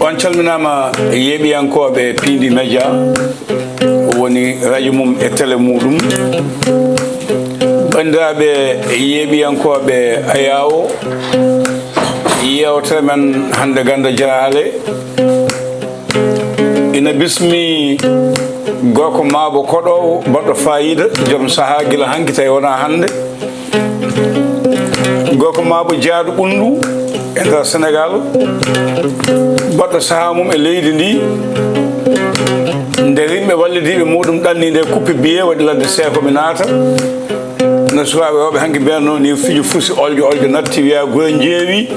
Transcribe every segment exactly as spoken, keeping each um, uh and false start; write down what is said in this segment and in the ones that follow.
On calminaama, yeeɓiyankooɓe Piindi Media, woni radio mum e télé muɗum. Banndiraaɓe yeeɓiyankooɓe Ayaawo, yeewtere men hannde Gannde Jaraale ina bismi gorko maabo koɗoowo, baɗɗo faayiida, joom sahaa gila hanki tawi wonaa hannde. Gorko maabo jeyaaɗo ɓunndu e nder Senegaal, baɗɗo sahaa mum e leydi ndi. Nde yimɓe wallidiiɓe muɗum ɗanni nde kuppe biye waɗi ladde seeko mi naata. No sukaaɓe rewɓe hanki mbiyatnoo ni, fijo fusi oljo, oljo natti, wiya gure njeewi.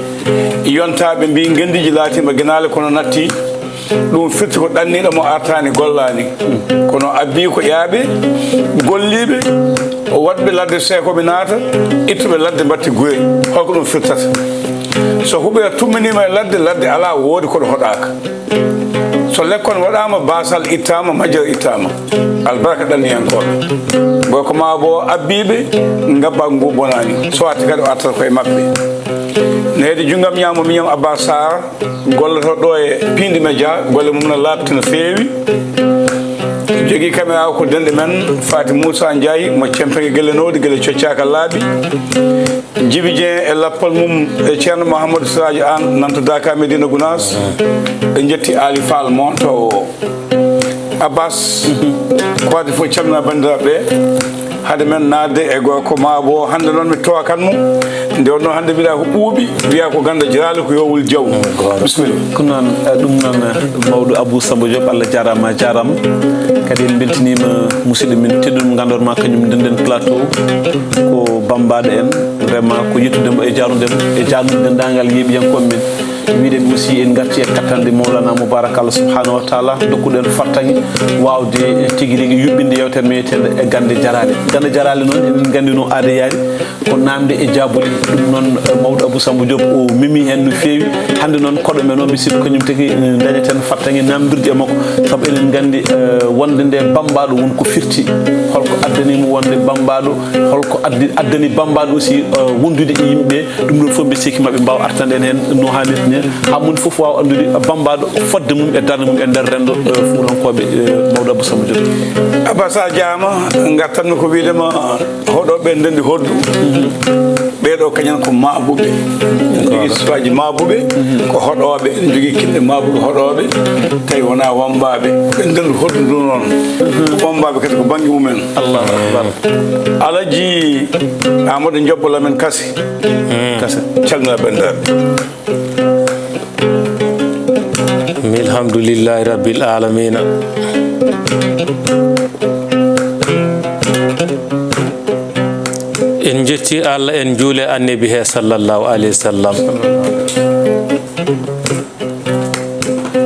Yontaaɓe mbi ngendiiji laatiima genaale kono natti. Ɗum firti ko ɗanniiɗo mo artaani gollaani. Kono abbi ko ƴaaɓe, golliiɓe, waɗɓe ladde seeko mi naata, ittuɓe ladde mbatti gure. Holko ɗum firtata? So huɓeere tumminiima e ladde, ladde alaa, woodi koɗo hoɗaaka. So lekkon waɗaama, baasal ittaama, majjere ittaama. Albarka ɗanniyankooɓe. Gorko maabo abbiiɓe, ngabba ngu bonaani. So arti kadi o artata koye maɓɓe. Nehdi junngam ñaamo miñam Abba Sarr, golloto ɗo e Piindi Media, golle mum na laaɓti no feewi. Jogii caméra o ko denɗe men, Faati Moussa Ndiaye, mo Cempege Gelle Nowdi, gelle coccaaka laaɓi. Jibi Dieng e lappol mum e Ceerno Mouhamadou Siraji Anne, nanto Daka Medina Gounass. Ɓe njetti Ali Fall mo to Abbas. Ko waɗi fof calmina banndiraaɓe ɓe. Hade men naatde e gorko maabo, hannde noon mi tookan mo. Nde wonnoo hannde mbiɗa ko ɓuuɓi, mbiya ko Gannde Jaraale, ko yowol jaw. Bisimilla. Ko noon, eh, ɗum noon, eh, mawɗo Abou Samba Diop, Allah jaaraama, a jaaraama. Kadi en mbeltiniima musidɗo men tedduɗo mo ngannduɗaa ma, kañum ndenden plateau, ko bammbaaɗo en, vraiment ko yettude mo e jaarude mo, e jaarude denndaangal yeeɓiyankooɓe men. Wiɗen aussi en ngarti e kattanɗe Mawlana Moubarak, Allah subhanahu wa taala dokkuɗen fartaŋŋe waawde tigi rigi yuɓɓinde yewtere meɗen e Gannde Jaraale. Gannde Jaraale noon, eɗen nganndi no aada yaari, ko naamnde e jaabuli. Ɗum noon, eh, mawɗo Abou Samba Diop o memi heen no feewi. Hannde noon koɗo men o, mi sikku kañum tigi, eh, dañeten fartaŋŋe naamndirde e makko, sabu eɗen nganndi, eh, wonde nde bammbaaɗo won ko firti. Holko addani mo wonde bammbaaɗo? Holko addi, addani bammbaaɗo aussi, eh, wondude e yimɓe? Ɗum ɗon fof mbi sikki maɓe mbaawa artande en heen no haanirta ni, haa moni fof waawa anndude bammbaaɗo fodde mum e darnde mum e nder renndo, eh, fuutankooɓe, eh, mawɗo Abou Samba Diop. Abbas, a jaaraama. Ngartanmi ko wiide ma, hoɗooɓe ndenndi hoddu. Ɓee ɗo kañum ko maabuɓe. Ene jogii sifaaji maabuɓe, ko hoɗooɓe. Ene jogii kinɗe maabuɓe hoɗooɓe, tawi wonaa wammbaaɓe. Ɓe ndenndi hoddu ndu noon, ko wammbaaɓe kadi ko bannge mumen. Allahu akbar. Alaji Amadou Jobbo Lamin Kase. Kase. Calmina banndiraaɓe. Alhamdulillahi Rabbil Alamina. En njetti Allah, en njuule Annabi he sallallahu alayhi wa sallam.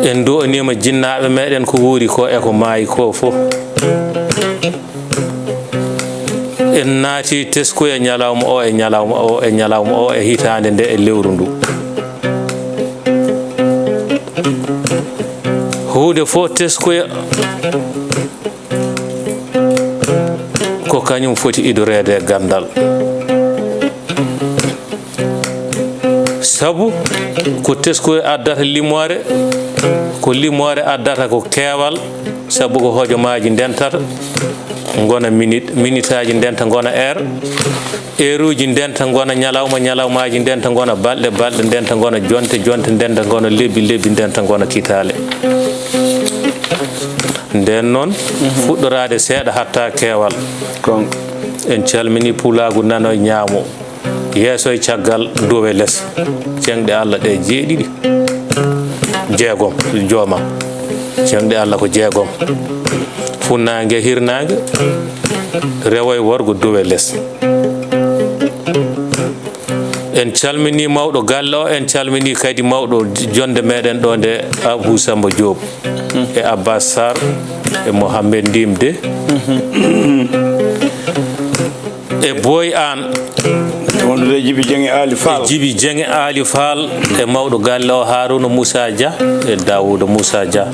En du'aniima jinnaaɓe meɗen ko wuuri ko e ko maayi ko fof. En naati teskuya ñalawma o e ñalawma o e ñalawma o e hitaande nde e lewru ndu. Huunde fof teskuya ko kañum foti idoreede e ganndal. Sabu ko teskuya addata limoore, ko limoore addata ko keewal, sabu ko hojomaaji ndentata ngona minit, minitaaji ndenta ngona heure, heure uji ndenta ngona ñalawma, ñalawmaaji ndenta ngona balɗe, balɗe ndenta ngona jonte, jonte ndenta ngona lebbi, lebbi ndenta ngona kitaale. Nden noon, fuɗɗoraade seeɗa hatta keewal. Kon. En calmini pulaagu nano e ñaamo. Yeeso e caggal, dow e les. Ceŋɗe Allah ɗe jeeɗiɗi. Jeegom, jooma. Ceŋɗe Allah ko jeegom. Funnaange, hirnaange, rewo e worgo, dow e les. En calmini mawɗo galle o, en calmini kadi mawɗo jonde meɗen ɗo nde, Abou Samba Diop, e Abbas Sarr, e Mohamed Ndimde. E Boy Aan. Wondude e Jibi Dieng e Ali Fall. E Jibi Dieng e Ali Fall, e mawɗo galle o Harouna Moussa Dia, e Daouda Moussa Dia.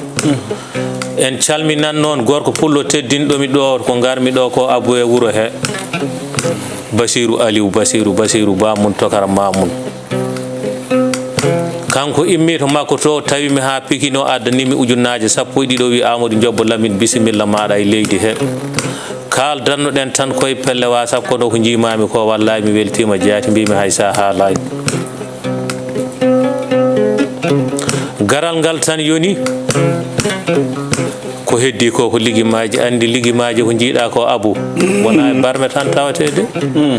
En calminan noon gorko pullo teddinɗo mi ɗo, ko ngarmi ɗo ko Abou e wuro he. Basirou Aliou, Basirou, Basirou Ba mun, Tokara Ma mun. Kanko immii to makko to, tawi mi haa Pikin, o addani mi ujunnaaje sappo e ɗiɗi, o wi, "Aamadu Njoɓɓo Lamin, bisimilla maaɗa e leydi he. Kaal dannoɗen tan koye pelle wa sappo kono ko njiimaami ko, wallaay mi weltiima jaati, mbiimi hay sa haalaani." Garal ngal tan yoni. Ko heddi ko, ko ligimaaji. Anndi ligimaaji ko njiiɗa ko, Abu. Wona e barme tan tawatee de.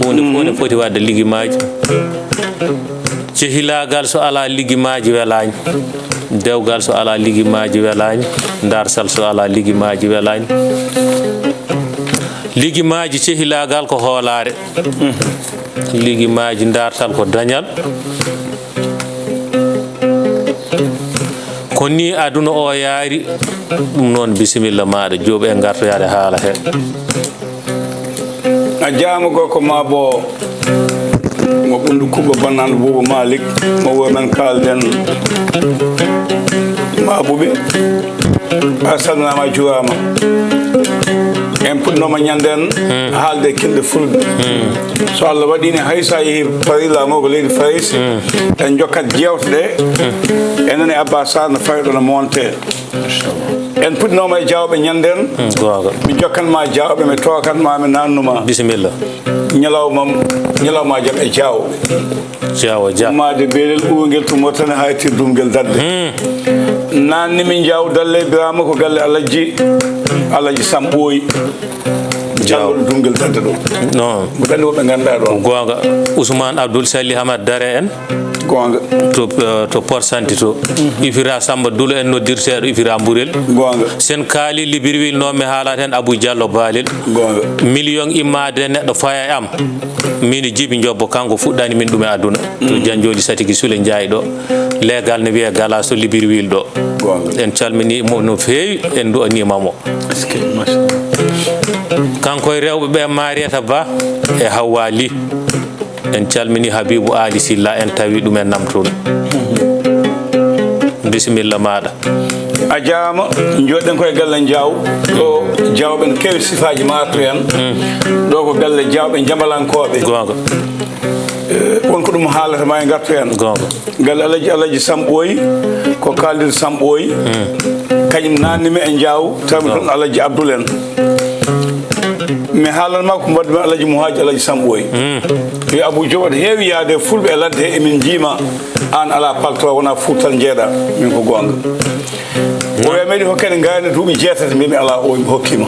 Huunde fof ne foti waɗde ligimaaji. Cehilaagal so alaa ligimaaji welaani. Dewgal so alaa ligimaaji welaani. Daartal so alaa ligimaaji welaani. Ligimaaji, cehilaagal ko hoolaare. Ligimaaji, daartal ko dañal. Ko ni aduna o yaari. Ɗum noon, bisimilla maaɗa, Joob, en ngartoyaade haala he. A jaama, gorko Maabo, mo Ɓunndu Kuɓɓa, bannanɗo Buuba Malik, mo wuro men kaalden Maabuɓe. A salminaama, a juuraama. En puɗɗinooma ñande en haalde e kinɗe fulɓe. So Allah waɗi ni, hay so a yehi Paris, laamu ko leydi Farayse, en jokkat jeewte ɗe. Enen e Abba Sarr no fayɗo no monte. En puɗɗinooma e Jaawɓe ñande en. Goonga. Mi jokkan ma Jaawɓe, mi tookan ma, mi naannu ma. Bisimilla. Ñalawma, ñalawma jam e Jaawɓe. Jaawo Dia. Ummaade Beelel ɓurngel to Mauritanie, haa e tir Dumngel Dadde. Naanni min Jaaw Dalle Biraama ko galle Alhaji, Alhaji Sam Ɓooyi. Jaaw. Jallo Dumngel Dadde ɗo. Non. Mboɗo anndi woɓɓe ngannduɗaa ɗo. Goonga. Ousmane Abdoul Salih Hamad Dare en. Goonga. To, eh, to Port Santi to. Ifira Samba Dulo en noddirteeɗo Ifira Mburel. Goonga. Sen kaali Libreville noon mi haalat heen Abou Diallo Balel. Goonga. Million immaade neɗɗo faya e am. Min Jibi Njobbo, kanko fuɗɗani min ɗum e aduna. To Janjoli Satigi Sule Njaay ɗo. Leegal ne wiye Galas to Libreville ɗo. Goonga. En calmini mo no feewi, en du'anima mo. Est-ce que, machallah. Kanko e rewɓe ɓe, Marieta Ba e Hawwa Ly. En calmini Habibu Ali Silla, en tawi ɗum en namtuɗo. Bisimilla maaɗa. A jaama, njooɗen koye galle Jaaw. Ɗo Jaawɓe ne keewi sifaaji ma artu heen. Ɗo ko galle Jaawɓe Jambalankooɓe. Goonga. Eh, won ko ɗum haalata ma e ngartu heen. Goonga. Galle Alaji, Alaji Sam Ɓooyi, ko Kaalid Sam Ɓooyi. Kañum naanni mi e Jaaw, tawi mi toon Alaji Abdul en. Mi haalan ma ko mbaɗmi Alaji Muhaaji, Alaji Sam Ɓooyi. Yo Abu Joom, aɗa heewi yaade fulɓe e ladde he, emin njiima aan alaa paltoor, wonaa fuutal njeeɗa. Min ko goonga. O wiya meɗi hokkede ngaari duuɓi jeetati, mbimi alaa, o mi hokkima.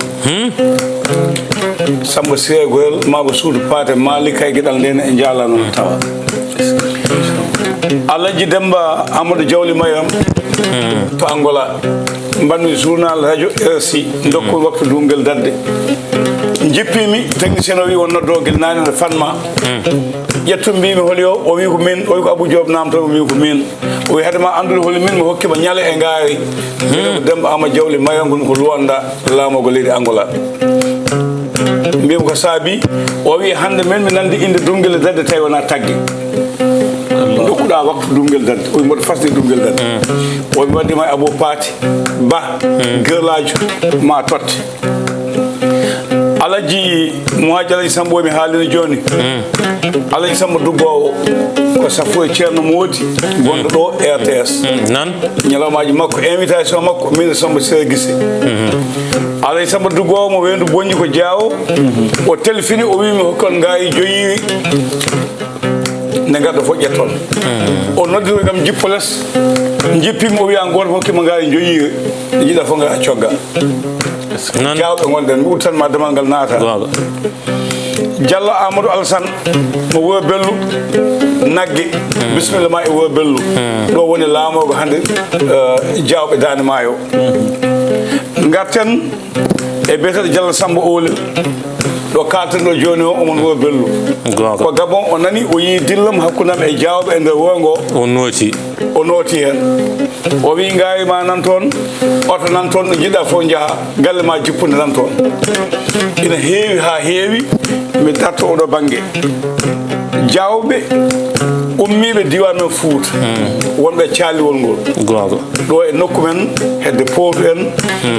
Samba Siré Goyel, Maba Suudu Paate, Mali kay geɗal nde ne e jaalano tawa. Alaji Demba Amadou Jawli Mayam to Angola. Mbanmi journal radio R C, ndokkumi waktu Dumngel Dadde. Jippimi, technicien o wi won noddo gel naane no fanma. Ƴettu mbimi holi o, o wi ko min, o wi ko Abou Diop namto, o wi ko min. O wi hade ma anndude holi min, mi hokkima ñale e ngaari. Ko Demba Ama Jawli Mayam, ngon ko Luanda, laamorgo leydi Angola. Mbimi ko saabi, o wi hande min mi nandi inde Dumngel Dadde tawi wona tagge. Dokkuɗa waktu Dumngel Dadde, o wi mboɗo fasde Dumngel Dadde. O wi mi wadde ma e Abou Paate Ba, Gerlaajo, ma totte. Alaji Muhaaji, Alaji Sambo mi haalino jooni. Alaji Sambo Dubboowo ko safo e Ceerno Moodi, gonɗo ɗo R T S. Nan. Ñalawmaaji makko, invitation makko, min Sambo Siré Gise. Alaji Sambo Dubboowo mo Weendu Bonnji ko Jaawo. O telfini, o wi mi hokkon ngaari joyi. Nde ngaddo fof ƴetton. O noddito kam jippo les. Jippimi, o wiya gooto fof hokkima ngaari joyi. Jiɗa fof ngara cogga. Nan. Jaawɓe ngonɗen, mi uttan ma damal ngal naata. Goonga. Diallo Amadou Alassane, mo wuro Bellu, Nagge. Bisimilla ma e wuro Bellu. Ɗo woni laamorgo hannde, eh, Jaawɓe Daande Maayo. Ngarten e biyeteeɗo Diallo Samba Oulel. Ɗo kaalten ɗo jooni o, omon wuro Bellu. Goonga. Ko Gabon o nani, o yii dillam hakkunde am e Jaawɓe e nder wuro ngo. O nooti. O nooti heen. O wi, ngaari ma nan toon, oto nan toon, ɗo njiɗɗa fof njaha, galle ma jippunde nan toon. Ina heewi haa heewi, mi darto oɗo bannge. Jaawɓe ummiiɓe diiwaan men Fuuta, wonɓe e caaliwol ngol. Goonga. Ɗo e nokku men, hedde Powtu en,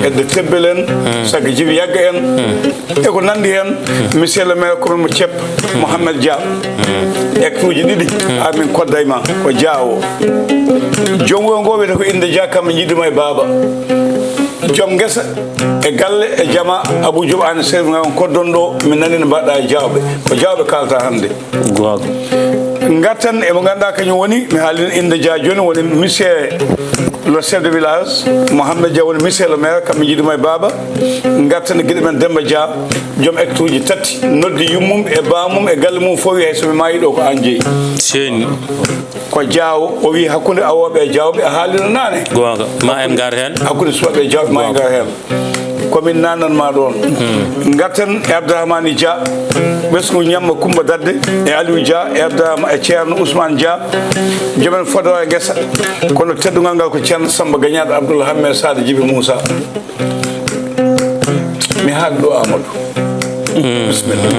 hedde Tebbel en, Sagga Jibi Yagga en, e ko nanndi heen, monsieur le maire, ko men mo Ceeb, Mohamed Dia. Hectareji ɗiɗi, amin kodda e ma, ko Jaawo. Joom wuro ngo wiyetee ko Innde Dia, kamɓe njidduma e baaba. Joom ngesa e galle e jama, Abou Diop, aan e Seydou Ngayon koddon ɗo, min nani ne mbaɗɗa e Jaawɓe. Ko Jaawɓe kaalata hannde. Goonga. Ngarten e mo ngannduɗaa kañum woni, mi haalino Innde Dia jooni, woni monsieur le chef de village, Mohamed Dia woni monsieur le maire, kamɓe njidduma e baaba. Ngarten e giɗo men Demmba Dia, joom hectareji tati, noddi yummum e baamum e galle mum fof, wi hay so mi maayi ɗo ko aan jeyi. Seeni. Ko Jaawo, o wi hakkunde awooɓe e jaawɓe, a haalino naane. Goonga. Ma en ngar heen. Hakkunde suɓaaɓe e jaawɓe, ma en ngar heen. Ko min naatnan ma ɗoon. Ngarten e Abdourahmane Dia, ɓesngu Ñamma Kumba Dadde, e Aliou Dia, e Abdourahmane, e Ceerno Ousmane Dia, joomen Fodora Ngesa, kono teddungal ngal ko Ceerno Samba Gagnaaɗo, Abdoul Hamme Sada, Jibi Moussa. Mi haal ɗo, Amadou. Bisimilla.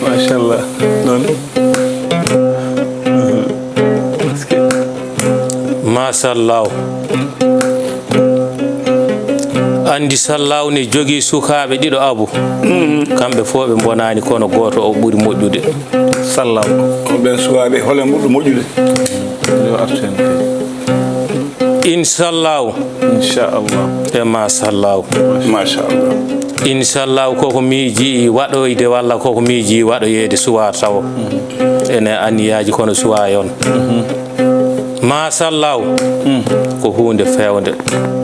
Machallah. Noon. Masallahu. Anndi Sallahu ne jogii sukaaɓe ɗiɗo, Abu. Kamɓe fof ɓe mbonaani, kono gooto o ɓuri moƴƴude. Sallahu. Ko ɓen sukaaɓe, hol e ɓurɗo moƴƴude? Yo artu heen kay. Inchallahu. Inchallah. E masallahu. Machallah. Inchallahu, koko miiji waɗoyde walla koko miiji waɗoyeede suwaa tawo. Ene anniyaaji kono suwaa yon. Masallahu. Ko huunde feewnde.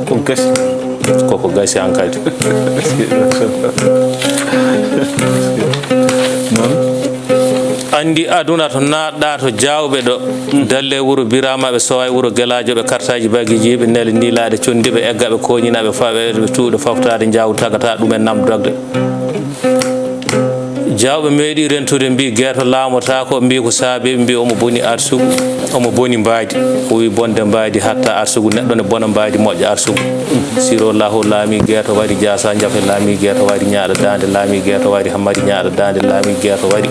Ko gasi. Koko gasi hankadi. Noon. Anndi aduna to naatɗa to jaawɓe ɗo. Dalle wuro Birama, ɓe sowa e wuro Gelajo, ɓe kartaji bagiji, ɓe nela nilaɗe condi, ɓe egga, ɓe koñina, ɓe fawa, ɓe tuuɗo faftade, jaaw tagata ɗumen nam dogde. Jaawɓe meeɗi rentude, mbi geeto laamotako, mbi ko saabi, mbi omo boni arsugu, omo boni mbaadi. O wi bonde mbaadi hatta arsugu, neɗɗo ne bona mbaadi moƴƴa arsugu. Siro Laho laami geeto wari, Jaasa Njafe laami geeto wari, Ñaaɗo Daande laami geeto wari, Hammadi Ñaaɗo Daande laami geeto wari.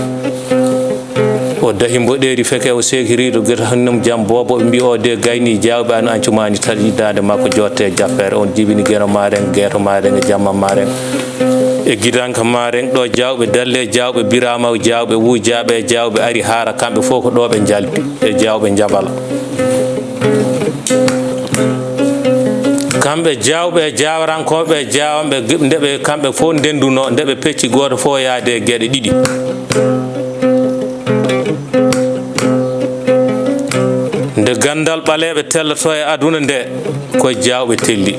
O dahi mboɗeeri feke, o seeki riido geta hannum jam boobo, ɓe mbi o de gayni jaawɓe an ancumani taƴi daande makko jotte jappere. On jibini geno maren, geeto maren e jamma maren. E gidanka maren ɗo jaawɓe dalle, jaawɓe birama, jaawɓe wujaaɓe, jaawɓe ari haara kamɓe fof ko ɗo ɓe njalbi e jaawɓe njabala. Kamɓe jaawɓe e jaawarankooɓe e jaawanɓe, nde ɓe kamɓe fof ndenduno, nde ɓe pecci gooto fof yaade e geɗe ɗiɗi. Nde ganndal ɓaleeɓe telloto e aduna nde, ko jaawɓe telli.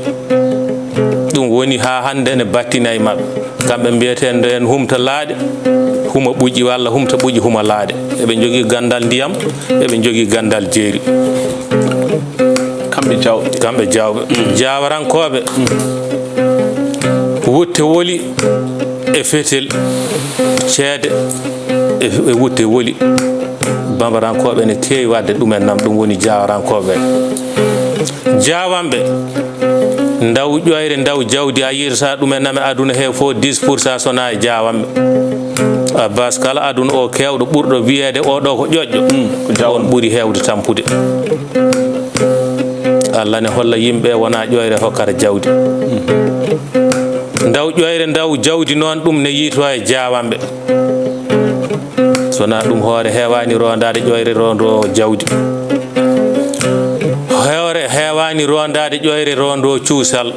Ɗum woni haa hannde ne battina e maɓɓe. Kamɓe mbiyetee nden humta laaɗe, huma ɓuƴƴi walla humta ɓuƴƴi huma laaɗe. Eɓe njogii ganndal ndiyam, eɓe njogii ganndal jeeri. Kamɓe jaawɓe. Kamɓe jaawɓe. Jaawarankooɓe. Wutte woli e fetel, ceede e, e wutte woli. Bambarankooɓe ne keewi waɗde ɗumen nam, ɗum woni jaawarankooɓe. Jaawanɓe, ndaw ƴoyre, ndaw jawdi, a yiyata ɗumen nam e aduna he fof dix pour cent sona e jaawanɓe. Abbas, kala aduna o keewɗo ɓurɗo wiyeede o ɗo ko ƴoƴƴo, ko jaawɗo, on ɓuri heewde tampude. Allah ne holla yimɓe wona ƴoyre hokkata jawdi. Ndaw ƴoyre, ndaw jawdi noon, ɗum ne yiyto e jaawanɓe. Sona ɗum, hoore heewani rondaade ƴoyre rondo jawdi. Hoore heewani rondaade ƴoyre rondo cuusal.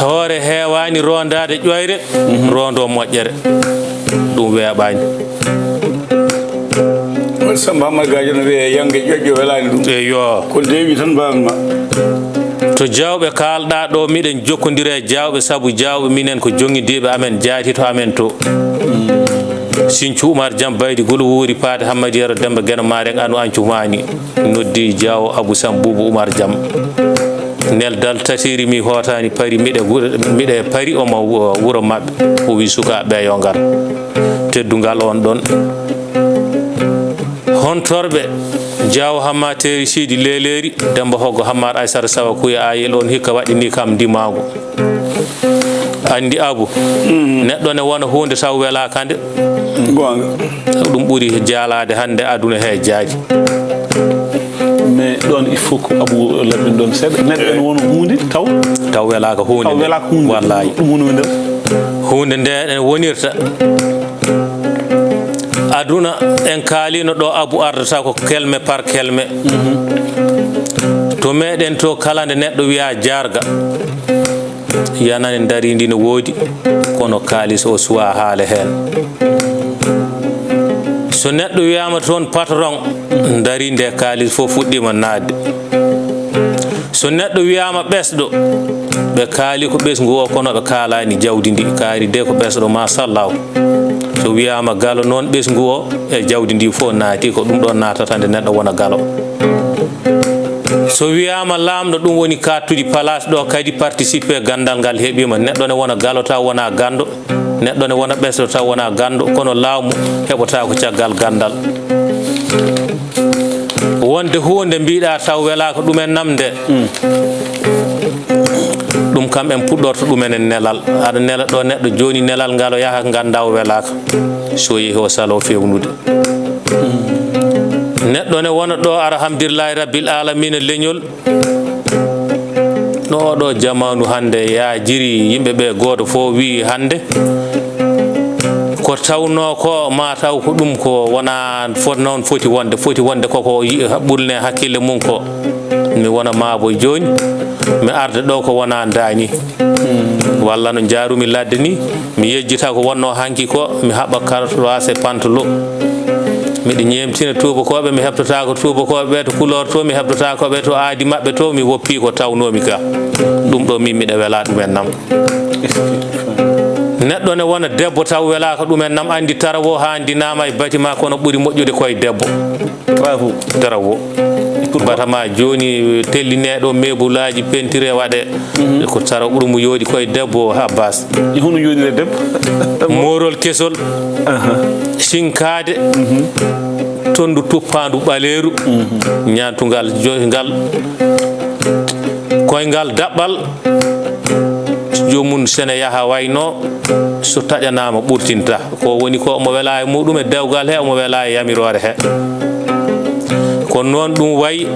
Hoore heewani rondaade ƴoyre rondo moƴƴere. Ɗum weeɓaani. Won Samba Hammat Gadio no wiyee, yannge ƴoƴƴo welaani ɗum. Eyyo. Ko deewi tan mbaawmi ma. To jaawɓe kaalɗaa ɗo, miɗen jokkondira e jaawɓe, sabu jaawɓe minen ko joŋidiiɓe amen, jaati to amen to. Sincu Umar Jam Baydi Gulu wuuri paade Hammadi Yero Demba Geno Maaren anu ancu maani. Noddi Jaawo Abu Sam Buubu Umar Jam. Nel dal tatiri mi hootani Pari, miɗe wuro, miɗe Pari, omo wu-, wuro maɓɓe. O wi sukaaɓe ɓe yo ngar. Teddungal on ɗon. Hontorɓe Jaawo Hammateeri Siidi Leeleeri, Demba Hoggo Hammar Aysata Sawa Kuya Ayel on hikka waɗɗini kam ndimaagu. Anndi Abu, neɗɗo ne wona huunde taw welaaka nde. Goonga. Ɗum ɓuri jaalaade hannde aduna he jaaji. Mais ɗoon, il faut que Abu laɓɓin ɗoon seeɗa. Neɗɗo ene wona huunde taw, taw welaaka huunde. Taw nde welaaka huunde. Wallaahi. Ɗum woni nder huunde nde en wonirta. Aduna, en kaalino ɗo, Abu ardata ko kelme par kelme. To meɗen to, kala nde neɗɗo wiya jaarga, yanani darindi no woodi, kono kaalis o suwa haala heen. So neɗɗo wiyama toon patron, dari nde kaalis fof fuɗɗima naatde. So neɗɗo wiyama ɓesɗo, ɓe kaali ko ɓesngu o, kono ɓe kaalani jawdi ndi, kaari de ko ɓesɗo, machallahu. So wiyama galo noon, ɓesngu o e jawdi ndi fof naati, ko ɗum ɗon naatata nde neɗɗo wona galo. So wiyama laamɗo, ɗum woni kattuɗi place ɗo kadi participe, gandal ngal heɓima, neɗɗo ne wona galo taw wona gando, neɗɗo ne wona ɓesɗo taw wona gando, kono laamu heɓata ko caggal gandal. Wonde huunde mbiɗa taw welaaka ɗumen nam nde, ɗum kam en puɗɗorto ɗumen en nelal. Aɗa nela ɗo neɗɗo jooni, nelal ngal o yaha ganda o welaaka. So yehi o salo fewnude. Neɗɗo ne wona ɗo, alhamdulillahi rabbil alamina, leñol. No oɗo jamaanu hannde yaajiri, yimɓe ɓe gooto fof wiyi hannde ko tawnoo ko, ma taw ko ɗum ko wona fot-, noon foti wonde, foti wonde koko yi-, ɓurne hakkille mum ko. Mi wona maabo jooni, mi arda ɗo ko wona ndaani. Walla no njaarumi ladde ni, mi yejjita ko wonnoo hanki ko, mi haɓa karwaase pantalo. Miɗa ñeemtina tuubakooɓe, mi heɓtotaako tuubakooɓe ɓe to Kulor to, mi heɓtotaako ɓe to aadi maɓɓe to, mi woppii ko tawnoomi ka. Ɗum ɗo min miɗa welaa ɗumen nam. Neɗɗo ne wona debbo taw welaaka ɗumen nam, anndi tarawo haa ndinaama e bâtiment kono ɓuri moƴƴude koye debbo. Travaux. Travaux. Pourquoi? Batama jooni tellineɗo, mebulaaji pentire waɗe. Mhm. Ko taraw ɓuri mo yooɗi koye debbo, Abbas. E hono yooɗire debbo? Moorol kesol. Aha. Sinkaade. Mhm. Tondu tuppandu ɓaleeru. Mhm. Ñaantungal joyngal. Koyngal daɓɓal. Joomum sene yaha wayno so taƴanaama ɓurtinta. Ko woni ko omo welaa e muɗum e dewgal he, omo welaa e yamiroore he. Ko noon ɗum wayi,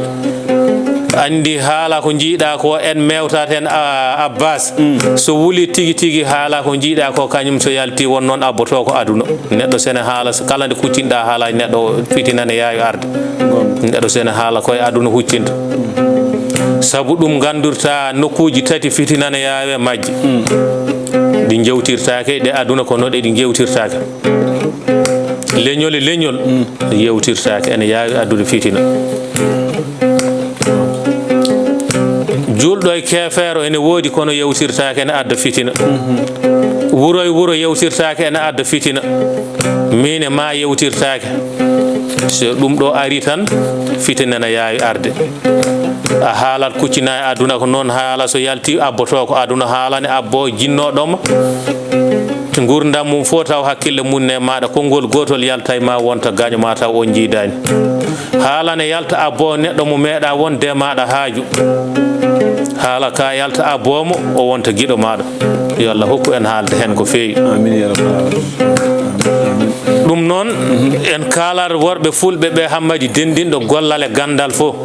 anndi haala ko njiiɗa ko en mewtat heen, a, Abbas. Mm. So wuli tigi tigi haala ko njiiɗa ko kañum so yalti won noon abboto ko aduna. Neɗɗo sene haala, so kala nde kuccinɗa haala neɗɗo fitina ne yaawi arde. Goonga. Neɗɗo sene haala koye aduna huccinta. Mm. Sabu ɗum nganndurta nokkuuji tati fitina ne yaawi majji. Mm. Ɗi njewtirtaake, ɗe aduna ko no ɗe ɗi njewtirtaake. Leñol e leñol yewtirtaake, ene yaawi addude fitina. Juulɗo e keefeero ene woodi, kono yewtirtaake, ene adda fitina. Wuro e wuro yewtirtaake, ene adda fitina. Miin e ma yewtirtaake. So ɗum ɗo ari tan, fitina ene yaawi arde. A haalat kuccina e aduna ko noon haala, so yalti abboto ko aduna haala ne abbo jinnoɗoma. Ngurdam mum fof taw hakkille mum ne maɗa, konngol gotol yalta e ma wonta gaño ma taw on jiidani. Haala ne yalta abbo neɗɗo mo meeɗa wonde maɗa haaju. Haala ka yalta abbo mo o wonta giɗo maɗa. Yo Allah hokku en haalde heen ko feewi. Amin ya rabbal alamin. Amin. Ɗum noon, en kaalat worɓe fulɓe ɓe hammadi denndinɗo gollal e ganndal fof.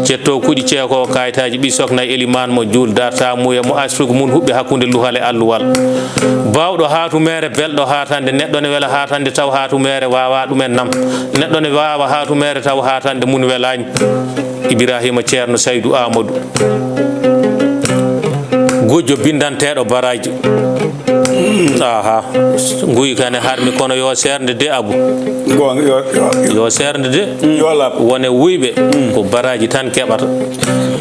Cetto kuɗi ceeko kayitaaji ɓi sokna e elimaan mo juul darta muuya mo asrugu mum huɓɓi hakkunde luhal e alluwal. Baawɗo haatumere, belɗo haatande, neɗɗo ne wela haatande taw haatumere waawa ɗumen nam. Neɗɗo ne waawa haatumere taw haatande mum welaani. Ibrahima Ceerno Saydu Aamadu. Gujjo binndanteeɗo baraaji. Aha. Nguy kane harmi kono yo seernde de Abu. Goonga, yo, yo, yo. Yo seernde de. Yo laaɓ. Wone wuyɓe ko baraaji tan keɓata.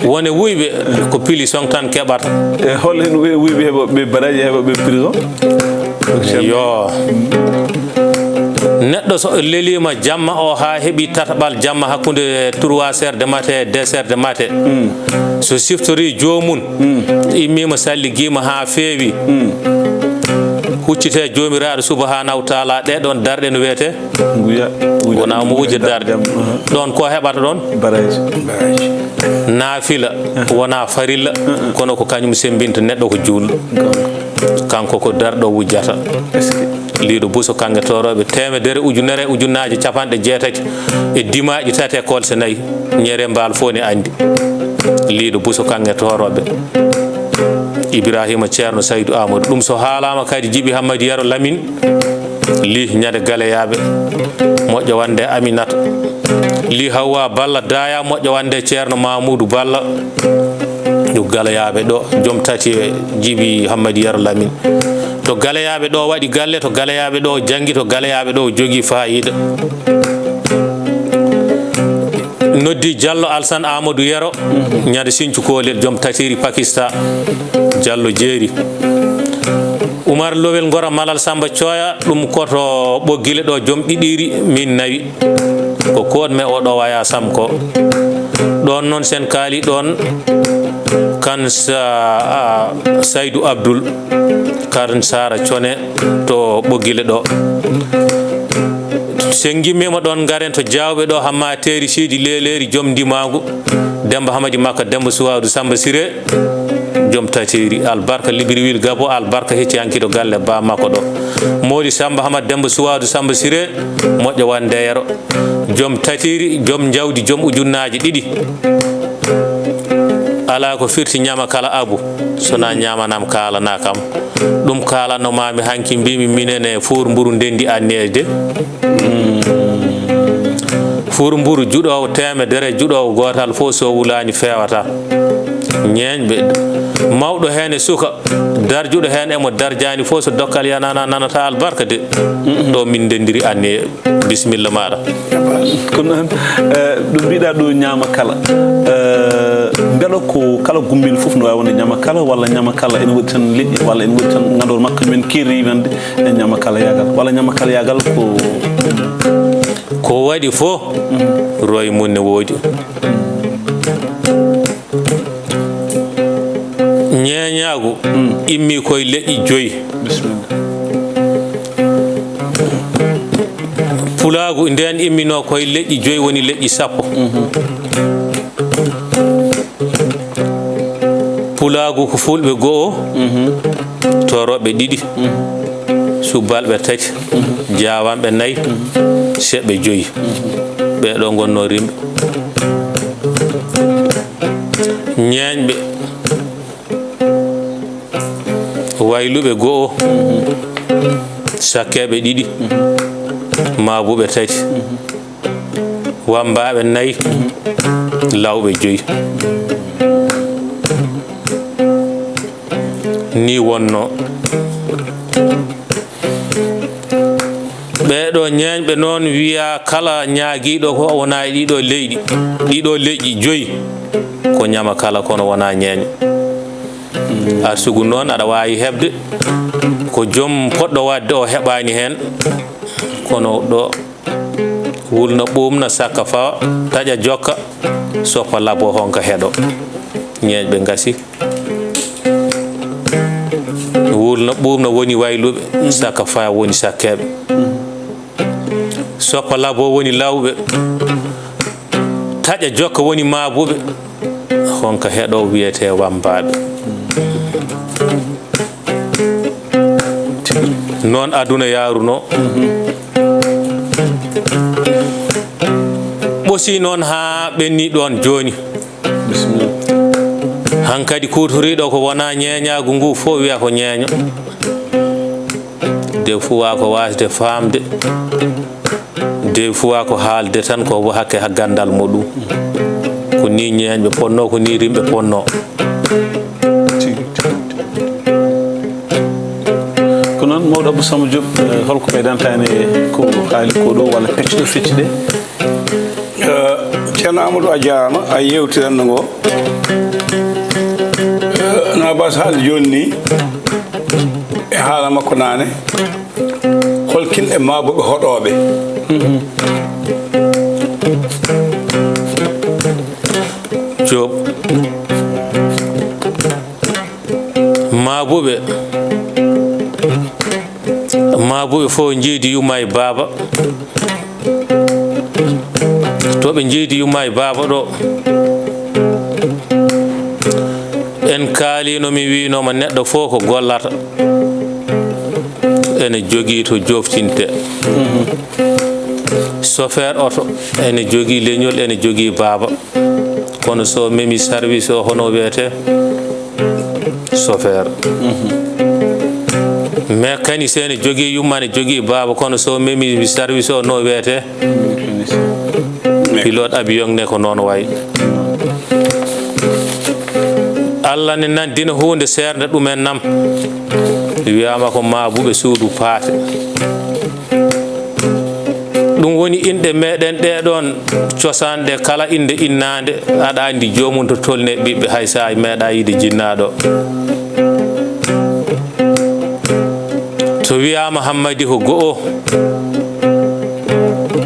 Wone wuyɓe ko pilisoŋ tan keɓata. E hol hen wuy-, wuyɓe heɓa ɓe baraaji heɓa ɓe prison? Yo. Neɗɗo so leliima jamma o haa heɓi tataɓal jamma hakkunde trois heures de matin e deux heures de matin. Mm. So siftori joomum, mm, immiima salligiima haa feewi. Mm. Huccite Joomiraaɗo Subhaanahu wa Taala, ɗee ɗoon darɗe no wiyetee? Nguya. Wonaa mo wujja darɗe. Aha. Ɗoon ko heɓata ɗoon? Baraaji. Naafila, aha, wonaa farilla, aha, kono ko kañum semmbinta neɗɗo ko juulɗo. Goonga. Kanko ko darɗo wujjata. Est-ce que? Liiɗo Buso Kaŋŋe Toorooɓe, teemedere, ujunere, ujunnaaje capanɗe jeetati e dimaaji tati e kolse nayi. Ñeere mbaal fof ne anndi. Liiɗo Buso Kaŋŋe Toorooɓe. Ibraahiima Ceerno Saydu Aamadu. Ɗum so haalaama kadi Jibi Hammadi Yero Lamin. Lih Ñande Galeyaaɓe, moƴƴo wonde Aminata. Lih Hawwa Balla Daaya, moƴƴo wonde Ceerno Mamuudu Balla. Ɗum Galeyaaɓe ɗo, joom tati e Jibi Hammadi Yero Lamin. To Galeyaaɓe ɗo waɗi galle, to Galeyaaɓe ɗo janngi, to Galeyaaɓe ɗo jogii faayiida. Noddi Jallo Alsan Amadou Yero, ñande Sinthiou Kolel, joom Tatiri Pakistan, Jallo Jeeri. Umar Lowel Ngora Malal Samba Thioya, ɗum ko to Ɓoggile ɗo, joom ɗiɗiri min nawi. Ko koɗ me o ɗo waya Sam ko. Ɗoon noon sen kaali ɗoon kan sa, a, Saydu Abdul, kan Sara Cone to Ɓoggile ɗo. Sen ngimmiima ɗoon, ngaren to Jaawɓe ɗo, Hamma Teeri Siidi Leeleeri, joom Ndimaangu, Demmba Hamadi Makka, Demmba Suwaadu, Samba Siree, joom Tateeri, albarka Libreville Gabo, albarka hecci hanki to galle ba makko ɗo. Moodi Samba Hamad, Demmba Suwaadu, Samba Siree, moƴƴo wonde Yero, joom Tateeri, joom njawdi, joom ujunnaaji ɗiɗi. Alaa ko firti ñama kala abu, so na ñamanam kaalana kam. Ɗum kaalanno maami hanki, mbimi minen e fuur mburu ndendi anneede. Fuur mburu juɗoowo teemedere, juɗoowo gootal fof so wulaani feewata. Ñeeñɓe, mawɗo heen e suka, darjuɗo heen e mo darjaani fof, so dokkal yanana nanata albarka de. Ɗo min ndendiri anniye. Bisimilla maaɗa. Kono noon, eh, ɗo mbiɗa ɗo ñaama kala. Eh, mbeɗa ko kala gummiiɗo fof no waawi wonde ñaama kala, walla ñaama kala ene waɗi tan leƴƴi, walla ene waɗi tan ganndor makko men keeri wonde e ñaama kala yagal, walla ñaama kala yagal ko? Ko waɗi fof, roy mum ne woodi. Ñeeñaagu, mm, immi koye leƴƴi joyi. Bisimilla. Pulaagu ndeen imminoo koye leƴƴi joyi, woni leƴƴi sappo. Mhm. Pulaagu ko fulɓe go'o, mhm, tooroɓe ɗiɗi, mhm, subalɓe tati, mhm, jaawanɓe nayi, mhm, seɓɓe joyi. Mhm. Ɓee ɗo ngonnoo rimɓe. Ñeeñɓe, wayluɓe go'o, sakkeeɓe ɗiɗi, maabuɓe tati, wammbaaɓe nayi, lawɓe joyi. Ni wonnoo. Ɓee ɗoo ñeeñɓe noon wiyaa kala ñaagiiɗo ko wonaa e ɗiɗo leyɗi, ɗiɗo leƴƴi joyi, ko ñama kala kono wonaa ñeeño. Arsugu noon aɗa waawi heɓde ko joom poɗɗo waɗde o heɓaani heen, kono ɗo wulna ɓuumna sakka fawa, taƴa jokka, soppa labo honka heɗo. Ñeeñɓe ngasi. Wulna ɓuumna woni wayluɓe, sakka faya woni sakkeeɓe. Soppa labo woni lawɓe. Taƴa jokka woni maabuɓe. Honka heɗo wiyetee wammbaaɓe. Noon aduna yaarunoo. Ɓosi noon haa ɓenni ɗoon jooni. Bisimilla. Hankadi kuutoriiɗo ko wonaa ñeeñaagu ngu fof wiya ko ñeeño. Des fois ko waasde faamde. Des fois ko haalde tan ko hakke ha ganndal muɗum. Ko ni ñeeñɓe ponnoo, ko ni rimɓe ponnoo. Ko noon, mawɗo Abdou Samba Diop, eh, holko ɓeydanta en e ko haali ko ɗo walla pecce ɗo fecci ɗe? Eh, Ceerno Amadou, a jaaraama, a yeewtiranno ngo. Eh, no Abbas haaldi jooni ni, e haala makko naane, hol kinɗe maabuɓe hoɗooɓe? Joop. Maabuɓe. Maabuɓe fof njiidi yumma e baaba. To ɓe njiidi yumma e baaba ɗo, en kaalino, mi wiinoma neɗɗo fof ko gollata. Ene jogii to joftinte. Chauffeur oto ene jogii leñol, ene jogii baaba. Kono so memi service o, hono wiyete? Chauffeur. Mécanicien ne jogii yumma, ne jogii baaba, kono so memi service o, no wiyete? Pilote avion ne ko noon wayi. Allah ne nandina huunde seernde ɗumen nam. Wiyaama ko maabuɓe suudu paate. Ɗum woni inɗe meɗen ɗee ɗoon cosaan ɗe, kala innde innaande, aɗa anndi joomum to tolni e ɓiɓɓe, hay so a meeɗaa yiide jinnaaɗo. So wiyaama Hammadi ko go'o,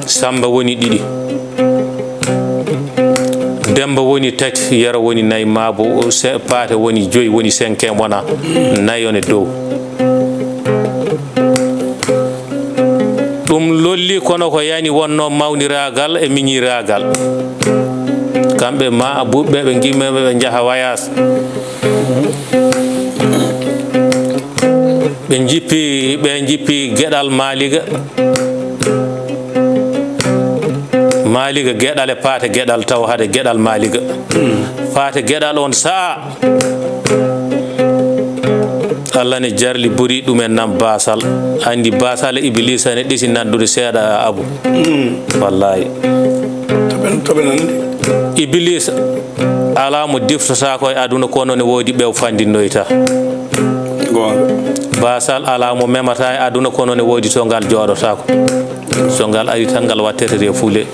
Sammba woni ɗiɗi, Demmba woni tati, Yero woni nayi, maa bo se-, Paate woni joyi, woni cinquième wona, nayo ne dow. Ɗum lolli, kono ko yani wonno mawniraagal e miñiraagal. Kamɓe maabuɓe ɓe ngimmeeɓe ɓe njaha wayaas. Ɓe njippi, ɓe njippi geɗal Maaliga. Maaliga geɗal e Paate geɗal taw hade geɗal Maaliga. Paate geɗal on sa'a Allah ne jarli buri ɗumen nan baasal. Anndi baasal e Ibiliisa ne ɗisi nandude seeɗa, Abu. Wallaahi. To ɓe, to ɓe nandi. Ibiliisa alaa mo diftotaako e aduna, kono ne woodi ɓe o fandinnoyta. Goonga. Baasal alaa mo memata e aduna, kono ne woodi to ngal jooɗotaako. So ngal ari tan, ngal wattete refule.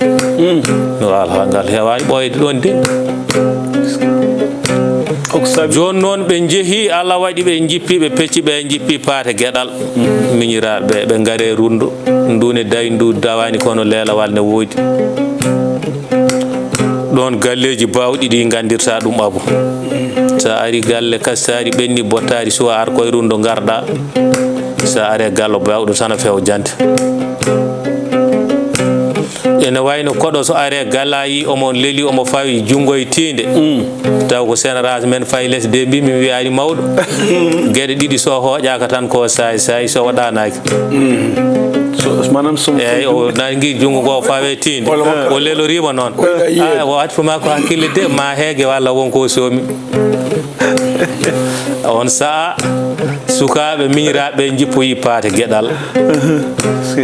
No alha, ngal heewaani ɓooyde ɗoon de. Ko sabi? Jooni noon ɓe njehi, Allah waɗi ɓe njippi, ɓe pecci, ɓe njippi Paate geɗal. Miñiraaɓe ɓe, ɓe ngare rundo. Ndu ne dawi, ndu dawaani, kono leelawal ne woodi. Ɗoon galleeji baawɗi ɗi nganndirta ɗum, Abu. So a ari galle Kastaari ɓenni, Bottaari suwa, ar koye rundo ngarɗa. So a are gallo baawɗo tan a few jante. Ene wayno koɗo so are galle a yi omo leli, omo fawi junngo e tiinde. Taw ko sénération men fayi les de mbi mi wiyaani mawɗo. Geɗe ɗiɗi so hooƴaaka tan ko saay saay so waɗanaaki. So, maanaam so mo eeyi, o nangi junngo ngo fawe tiinde. Walla makka. O leloriima noon. Walla yiyeede. Ah, o attu ma ko hakkille de, ma heege walla won ko soomi. On sa'a, sukaaɓe miñiraaɓe njippoyi Paate geɗal.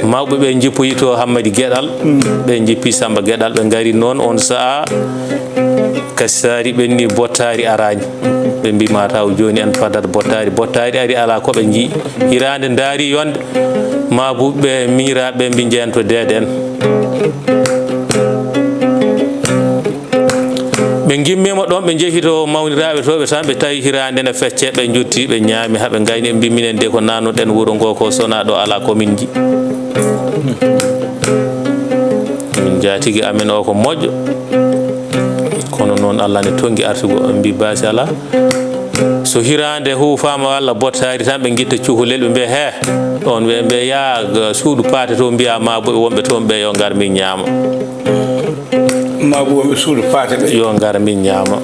Mawɓe ɓe njippoyi to Hammadi geɗal. Ɓe njippi Sammba geɗal, ɓe ngari noon. On sa'a, Kastaari ɓenni, Bottaari araani. Ɓe mbi ma taw jooni en padat Bottaari. Bottaari ari, alaa ko ɓe njii. Hiraande ndaari yonde, maabuɓe miñiraaɓe mbi njeento deede en. Ɓe ngimmiima ɗoon, ɓe njehi to mawniraaɓe to ɓe tan, ɓe tawi hiraande ne fecce, ɓe njotti, ɓe ñaami, haa ɓe ngayni, ɓe mbi minen de ko naannuɗen wuro ngo ko sona ɗo alaa ko min nji. Min njaatigi amen o ko moƴƴo. Kono noon Allah ne tongi arsugo, ɓe mbi baasi alaa. So hiraande huufaama walla Bottaari tan, ɓe ngitta cukalel, ɓe mbiya, "He, on ɓe, ɓe yaa ga suudu Paate to, mbiya maabuɓe wonɓe toon ɓe yo ngar min ñaama." Maabuɓe wonɓe suudu Paate ɓe. Yo ngar min ñaama.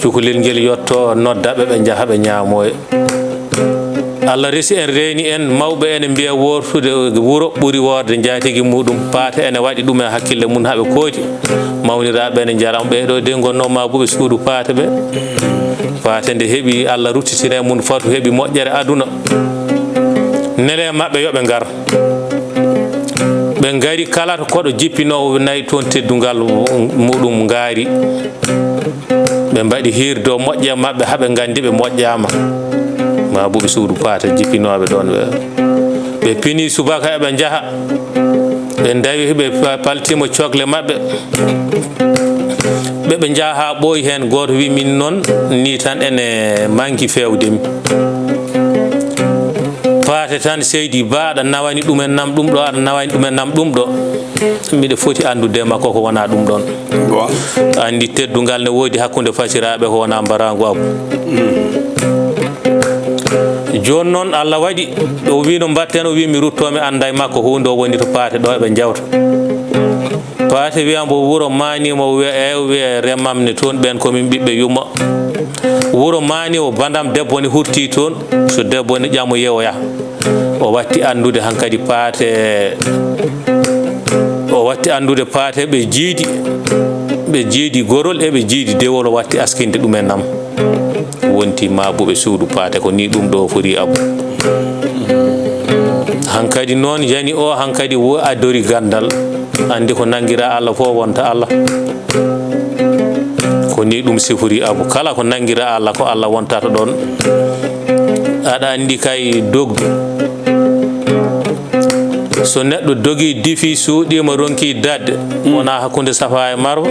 Cukalel ngel yotto, nodda ɓe, ɓe njaha ɓe ñaamoya. Allah resi en, reeni en, mawɓe ene mbiya wortude wuro ɓuri woorde njaatigi muɗum. Paate ene waɗi ɗum e hakkille mum haa ɓe kooti. Mawniraaɓe ene njara mo. Ɓee ɗoo de ngonnoo maabuɓe suudu Paate ɓe. Paate nde heɓi Allah ruttitini e mum fatu, heɓi moƴƴere aduna. Nele maɓɓe yo ɓe ngar. Ɓe ngari, kala to koɗo jippinoowo nayi toon teddungal muɗum ngaari. Ɓe mbaɗi hiirde o moƴƴe maɓɓe haa ɓe nganndi ɓe moƴƴaama. Maabuɓe suudu Paate jippinooɓe ɗoon ɓe. Ɓe pini subaka eɓe njaha. Ɓe ndawi, ɓe pa-, paltiima cogle maɓɓe. Ɓe, ɓe njaha haa ɓooyi heen, gooto wi, "Min noon, nii tan ene manki feewde mi." Paate tan, seydi ba, aɗa nawani ɗumen nam ɗum ɗo, aɗa nawani ɗumen nam ɗum ɗo. Miɗa foti anndude e makko ko wona ɗum ɗon. Bon. Anndi teddungal ne woodi hakkunde fasiraaɓe ko wona mbaraangu abu. Jooni noon, Allah waɗi, o wi no mbaɗten, o wi mi rutto, mi annda e makko huunde, o woni to Paate ɗo eɓe njawta. Paate wiya mbo wuro Maani, mo wiya, eew, wiya remam ne toon, ɓeen ko min ɓiɓɓe yumma. Wuro Maani o bandam debbo ne hurti toon, so debbo ne ƴamo yewoya. O watti anndude hankadi Paate, o watti anndude Paate ɓe jiidi, ɓe jiidi gorol e ɓe jiidi dewol, o watti askinde ɗumen nam. Wonti maabuɓe suudu Paate, ko ni ɗum ɗo foti abu. Hankadi noon yani o hankadi wo addori gandal. Anndi ko nanngiraa Allah fof wonta Allah. Ko ni ɗum sifori abu. Kala ko nanngiraa Allah ko Allah wontata ɗoon. Aɗa anndi kay dogdu. So neɗɗo dogi difi suuɗiima ronki dadde, wona hakkunde safa e marwa.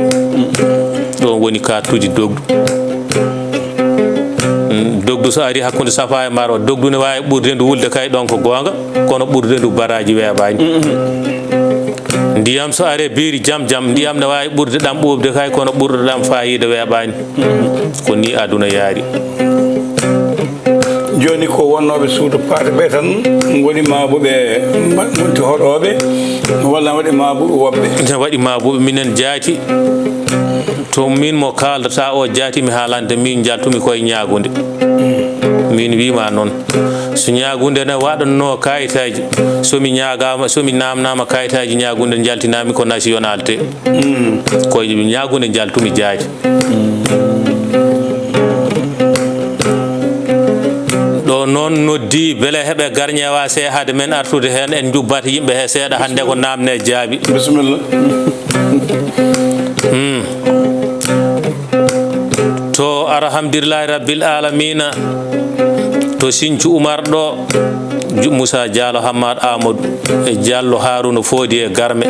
Ɗoon woni ka tuji dogdu. Mm, dogdu so ari hakkunde safa e marwa, dogdu ne waawi ɓurde ndu wulde kay ɗoon ko goonga, kono ɓurde ndu baraaji weeɓaani. Ndiyam so are biiri jam jam, ndiyam ne waawi ɓurde ɗam ɓuuɓde kay, kono ɓurɗo ɗam faayiida weeɓaani. Ko ni aduna yaari. Jooni ko wonnooɓe suudu Paate ɓe tan ngoni maabuɓe, ma-, wonti hoɗooɓe, walla waɗi maabuɓe woɓɓe? Ne waɗi maabuɓe, minen jaati. To min mo kaaldata o jaati, mi haalande, min njaltumi koye ñaagunde. Min wiima noon. So ñaagunde ne waɗanno kayitaaji, so mi ñaagaama, so mi naamnaama kayitaaji ñaagunde, njaltinaami ko national te. Koye ñaagunde njaltumi jaati. Ɗo noon noddi, bele heɓe garñewa se hade men artude heen, en njubbat yimɓe he seeɗa hannde ko naamne jaabi. Bisimilla. Hmm. To alhamdulillahi rabbil alamina, to Sinthiou Oumar ɗo, Ju-, Moussa Diallo, Hammad Amadou, e Diallo Harouna Fodi e Garme,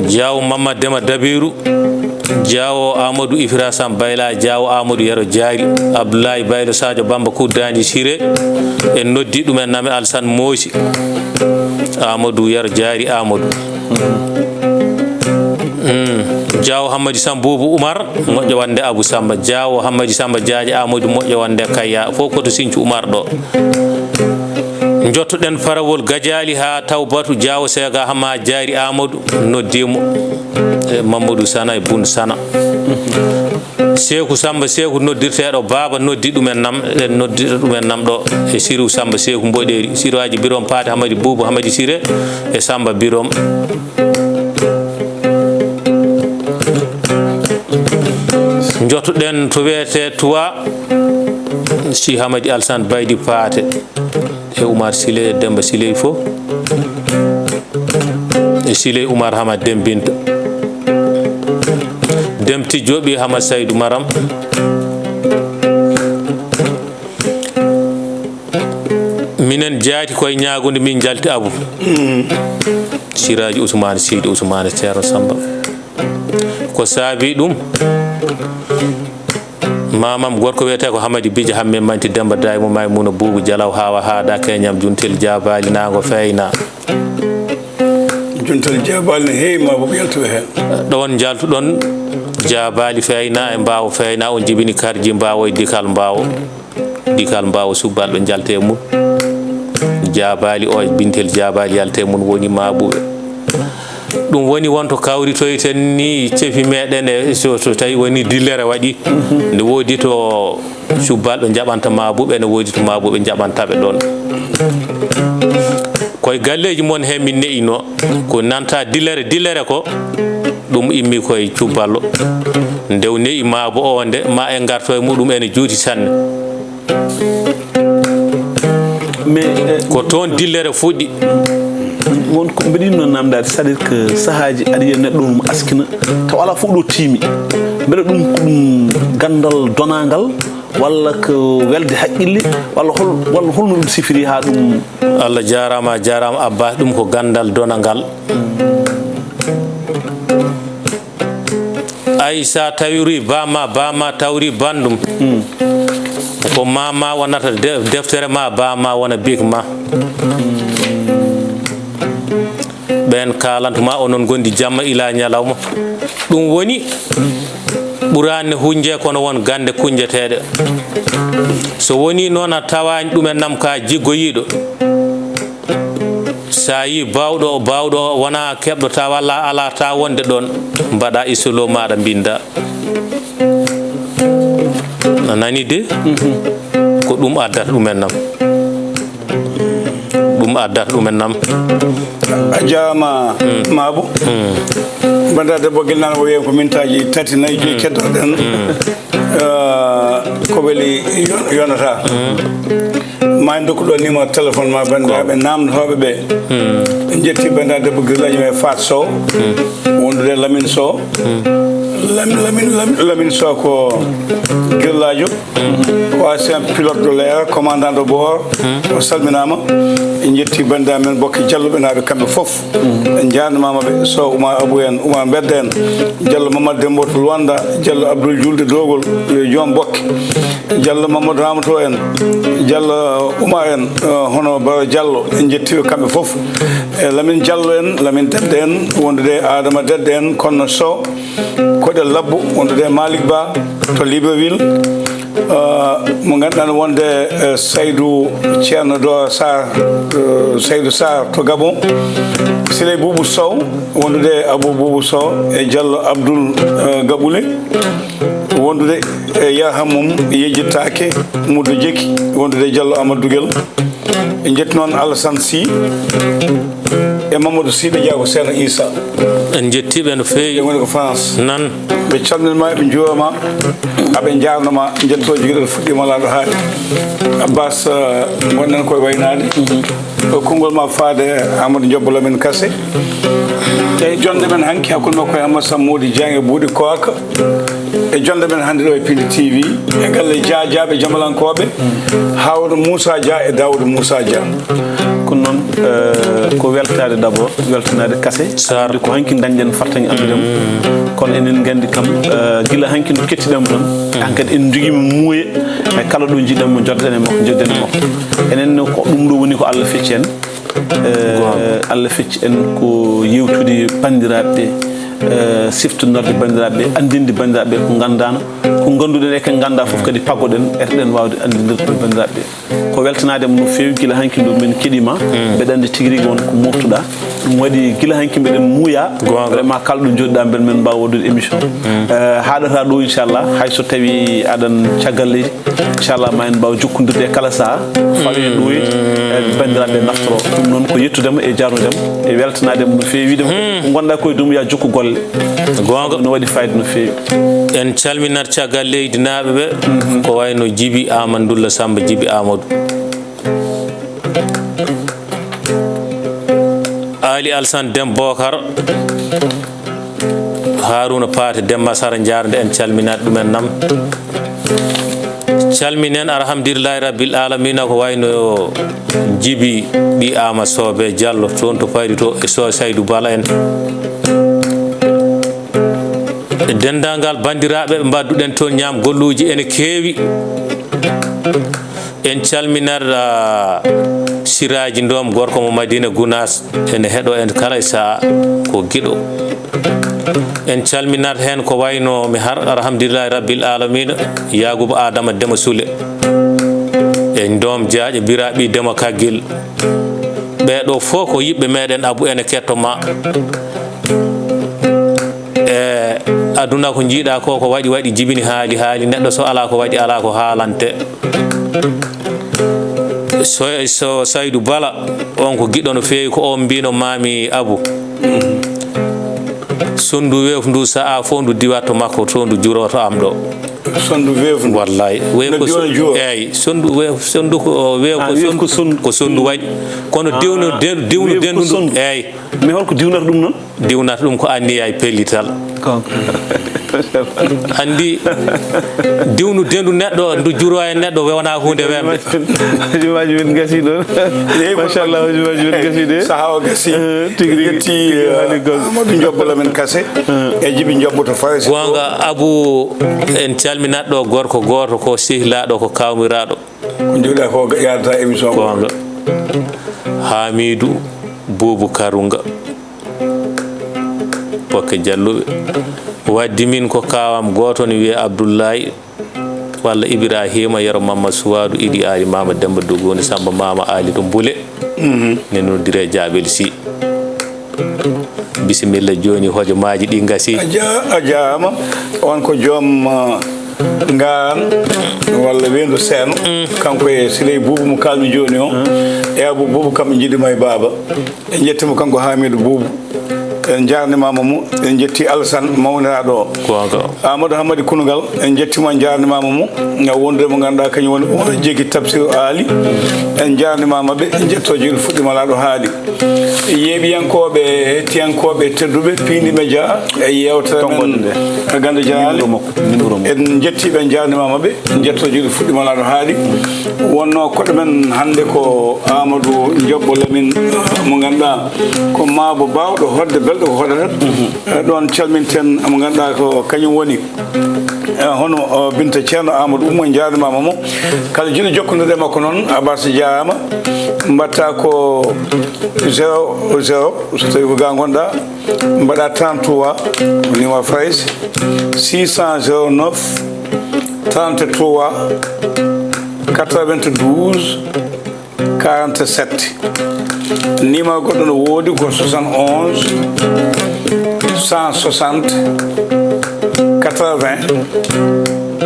Diaw Mamadou Dema Dabiru, Diawo Amadou Ifira Sam Bayla, Diawo Amadou Yero Diari, Abdoulaye Baylo Sadio Bamba Kuddani Siré, en noddi ɗumen Name Alsan Moosi, Amadou Yero Diari Amadou. Mm. Diawo Hammadi Sam Boubou Oumar, moƴƴo wonde Abou Samba. Diawo Hammadi Samba Diadio Amadou, moƴƴo wonde Kayya. Fof ko to Sinthiou Oumar ɗo. Njottoɗen farawol Gadiali haa Tawbatu, Diawo Sega Hama Diari Amadou, noddi mo. E Mamadou Sana e Boun Sana. Seeku Samba Seeku noddirteeɗo Baaba noddi ɗumen Nam, eɗen noddira ɗumen Nam ɗo e Sirou Samba Seeku Mboɗeeri, Sirou Aji Birom Paate Hamadi Boubou Hamadi Siré e Samba Birom. Njottoɗen to wiyetee Tuwa, Si Hamadi Alsan Baydi Paate. E Oumar Siley e Demba Siley fof. E Siley Oumar Hamad Dembinta. Demti Joɓi Hamad Saydou Maram. Minen jaati koye ñaagunde min njalti Abou. Siraaji Ousmane Seydi Ousmane Ceerno Samba. Ko saabi ɗum? Mamam gorko wiyetee ko Hamadi Bija Hamme Manti Demba Daymo Maymuna Buubu Jalaw Hawa Haada Keñam Juntel Jaabaali Naango Feyna. Juntel Jaabaali ne heewi ma ko yaltuɓe heen. Ɗoon njaltuɗon Jaabaali Feyna e Mbaawo Feyna, on jibini Karji Mbaawo e Dikal Mbaawo. Dikal Mbaawo Subbal ɗo njalte mum. Jaabaali o, Bintel Jaabaali yalte mum woni maabuɓe. Ɗum woni wonto kawritoyten ni cefi meɗen e so, so tawi woni dillere waɗi. Nde woodi to cubbalɓe njaɓanta maabuɓe, ene woodi to maabuɓe njaɓantaɓe ɗon. Koye galleeji mon he min ne'ino, ko nanta dillere, dillere ko ɗum immi koye cubballo. Nde o ne'i maabo o nde, ma en ngarto e muɗum ene juuti sanne. Mais, eh, ko toon dillere fuɗɗi. Won ko mbeɗa yiɗno namdaade, c'est-à-dire que sahaaji aɗa yiya neɗɗo mo askina, tawa alaa fof ɗo tiimi. Mbeɗa ɗum ko ɗum ganndal donaangal, walla ko welde haqqille, walla hol-, walla holno ɗum sifiri haa ɗum? Allah jaaraama, a jaaraama Abba, ɗum ko ganndal donaangal. Ay, sa tawiri bama, bama tawri bandum. Ko mama wonata de-, deftere ma, bama wona bik ma. Ɓen kalantuma onon gondi jamma ila ñalawma. Ɗum woni Ɓuraani ne hunjee, kono won gannde kunnjeteeɗe. So wonii noon a tawaani ɗumen nam ka jiggoyiiɗo. So a yii baawɗo, baawɗo wonaa keɓɗo tawa alaa, alaa ta wonde ɗoon, mbaɗa isolo maaɗa mbinnda. A nani de? Ko ɗum addata ɗumen nam. Ɗum addata ɗumen nam. A jaaraama, Maabo. Banndiraaɓe debbo, gila nana o wiyen ko mintaaji tati, nayi, joyi keddoɗen. Eh, ko weli yon-, yonata. Ma en ndokku ɗo numéro téléphone ma banndiraaɓe naamnotooɓe ɓe. En njetti banndiraaɓe debbo Girlaajo men Faat Sow. Wondude Lamine Sow. Lam-, Lamine, Lam-, Lamine Sow ko Girlaajo. Ancien pilote de l'air, commandant de bord. O salminaama. En njetti banndiraaɓe men Bokke Jallo ɓe naaɓe kamɓe fof. En njaarnimaama ɓe, Sow Oumar Abou en, Oumar Mbedda en, Jallo Mamadou Dembo to Luanda, Jallo Abdoul Julde Dogol, yo joom Bokke, Jallo Mamadou Ramatou en, Jallo Oumar en, eh, hono Baro Jallo, en njettii ɓe kamɓe fof. E Lamine Jallo en, Lamine Dedde en, wondude Adama Dedde en, kono Sow, Koɗel Labbo, wondude Malick Ba to Libreville. Ah, mo ngannduɗaa no wonde, eh, Saydou Ceerno Doro Sarr, eh, Saydou Sarr to Gabon. Siley Boubou Sow, wondude Abou Boubou Sow e Diallo Abdoul, eh, Gaɓule. Wondude e Yarham mum yejjittaake, Muddo Jeki, wondude Diallo Amadou Duguel. En njetti noon Alassane Sy e Mamadou Sy, ɓe jeyaa ko Ceerno Issa. En njettii ɓe no feewi. Ɓe ngoni ko France. Nan. Ɓe calminii ma, ɓe njuuriima, aɓe njaarnoo ma, njetto jogii ɗo fuɗɗiima laaɗo haali. Abbas, eh, ngonɗen koye waynaade. Ɗo konngol ma faade Amadou Diop Lamine Kassé. E jonde men hanki hakkunde makko e Amadou Sam Mody Dieng e Buuɗi Koaka. E jonde men hannde ɗo e Pindi T V, e galle Dia Dia ɓe Jamalankooɓe, Haawuda Moussa Dia e Daawuda Moussa Dia. Kono noon, eh, ko weltaade d'abord, weltanaade Kassé. Sarr. Ko hanki dañɗen fartaŋŋe anndude mo. Kono enen nganndi kam, eh, gila hanki nde kettiɗen mo tan, han kadi en njogii mo muuye, e kala ɗo njiɗen mo, njodden e makko, njodden e makko. Enen ne ko ɗum ɗo woni ko Allah fecci en. Eh, Allah fecci en ko yewtude banndiraaɓe ɓe, eh, siftonorde banndiraaɓe ɓe, anndinde banndiraaɓe ɓe ko nganndaano, ko ngannduɗen e ko nganndaa fof kadi paggoɗen, eteɗen waawde anndindirde banndiraaɓe ɓe. Ko weltanaade mo no feewi, gila hanki ndu min keɗii ma, mbeɗa anndi tigi rigi won ko moftuɗaa. Ɗum waɗi gila hanki mbeɗen muuya, vraiment kala ɗo njoɗɗaa mbeɗa men mbaawa waɗude émission. Eh, haaɗata ɗo inchallah, hay so tawi aɗan caggal leydi. Inchallah, ma en mbaaw jokkondirde e kala sahaa. Fawi en ɗo e banndiraaɓe naftoro. Ɗum noon ko yettude mo e jaarnude mo e weltanaade mo no feewi. Wiide mo ko ngonɗaa koye ɗum, yaa jokku golle. Goonga. No waɗi fayda no feewi. En calminat caggal leydi naaɓe ɓe. Ko wayno Jibi Amadou Dulla Samba Jibi Amadou. Ali Alsan Dem Bokar. Haruna Paate Demba Sara Njaarnde, en calminaat ɗumen nam. Calminen alhamdulillahi rabbil alamina, ko wayno Jibi ɓi Ama Soobe Jallo toon to Paydi to, e Soh Saydu Bala en. E denndaangal banndiraaɓe ɓe mbaɗduɗen toon ñaam golluuji ene keewi. En calminat, ah, Siraaji Ndoom, gorko mo Madina Gunaas, ene heɗo en kala e sahaa, ko giɗo. En calminat heen ko wayno mi har, alhamdulillahi rabbil alamina, Yaaguba Adama Dema Sule, e Ndoom Jaaƴe, Bira ɓi Dema Kaggel. Ɓee ɗo fof ko yiɓɓe meɗen, Abu ene ketto ma. E aduna ko njiiɗa ko, ko waɗi waɗi, jibini haali haali, neɗɗo so alaa ko waɗi, alaa ko haalante. So, so Saydu Bala, on ko giɗɗo no feewi, ko on mbino maami Abu. Sonndu weef ndu sa'a fof ndu diwat to makko, to ndu juroto am ɗo. Sonndu weef ndu? Wallahi. Weef ko diwa son-, juwa? Eey, sonndu weef, sonndu ko, weef ko sonndu, ko sonndu waɗi. Kono diwnu, de-, diwnu weef ko dendu ndu, sonndu. Eey. Mais holko diwnata ɗum noon? Diwnata ɗum ko anniya e pellital. Ko. Anndi, diwnu dendu neɗɗo, ndu juro e neɗɗo, wona huunde wemde. Hojomaaji men ngasi ɗon. Eey, machallah, hojomaaji men ngasi de. Sahaa o gasi. Eh, tigi rigi. Yetti, tigi rigi, eh, haali goonga. Amadou Jobbo Lamin Kase. Eh. E Jibi Jobbo to Farayse. Goonga, Abu, en calminat ɗo gorko gooto ko sehilaaɗo, ko kawmiraaɗo. Ko njiɗɗa ko yaadata émission o. Goonga. Hamidou Boubou Karunga. Bokke Jalluɓe. Waddi min ko kaawam gooto ne wiyee Abdullaay walla Ibraahiima, Yero Mamma Suwaadu, Idi Aali, Maama Demmba Dogoni, Sammba Maama Aali to Mbule. Ne noddiree Jaabel Si. Bisimilla jooni, hojomaaji ɗi ngasi. A ja-, a jaaraama. On ko joom, ah, Ngaan walla Weendu Seeno. Kanko e Siley Buubu mo kaalmi jooni o. E Abu Buubu, kamɓe njiɗi ma e baaba. En njetti mo kanko Haamiidu Buubu. En njaarnimaama mo. En njetti Alsan mawniraaɗo o. Goonga. Amadou Hammadi Kunugal, en njettiima, en njaarnimaama mo. Wondude mo ngannduɗaa kañum woni o jeki Tafsir Aali. En njaarnimaama ɓe, en njetto jeyɗo fuɗɗiima laaɗo haaɗi. Yeeɓiyankooɓe, hettiyankooɓe tedduɓe, Piindi Media, e yeewtere men Gannde Jalaale. En njettii ɓe, en njaarnimaama ɓe, en njetto jeyɗo fuɗɗiima laaɗo haaɗi. Wonnoo koɗo men hannde ko Amadou Jobbo Lamin, mo ngannduɗaa ko maabo baawɗo hoɗde belɗo ko hoɗata. Eh, ɗoon calminten mo ngannduɗaa ko kañum woni, eh, hono, o, Binta Ceerno Amadou Oumou, en njaarnimaama mo. Kala jiɗɗo jokkondirde e makko noon, Abbas jaaraama. Mbaɗta ko zéro zéro, so tawii ko ga ngonɗaa, mbaɗa trente-trois, numéro Frayse, six cent zéro neuf, trente-trois, quatre-vingt-douze, quarante-sept. Numéro goɗɗo no woodi ko soixante-onze, cent soixante, quatre-vingts,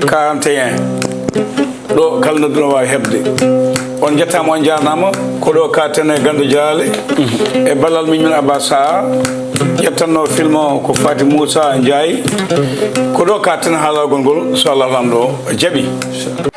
quarante et un. Ɗo kala nodduɗo waawi heɓde. On njettaama, on njaarnaama. Ko ɗo ka ten e Gannde Jalaale. E ballal min, min Abba Sarr. Ƴettanno film o ko Faty Moussa Ndiaye. Ko ɗo ka ten haalagol ngol, so Allah Laamɗo jaɓi.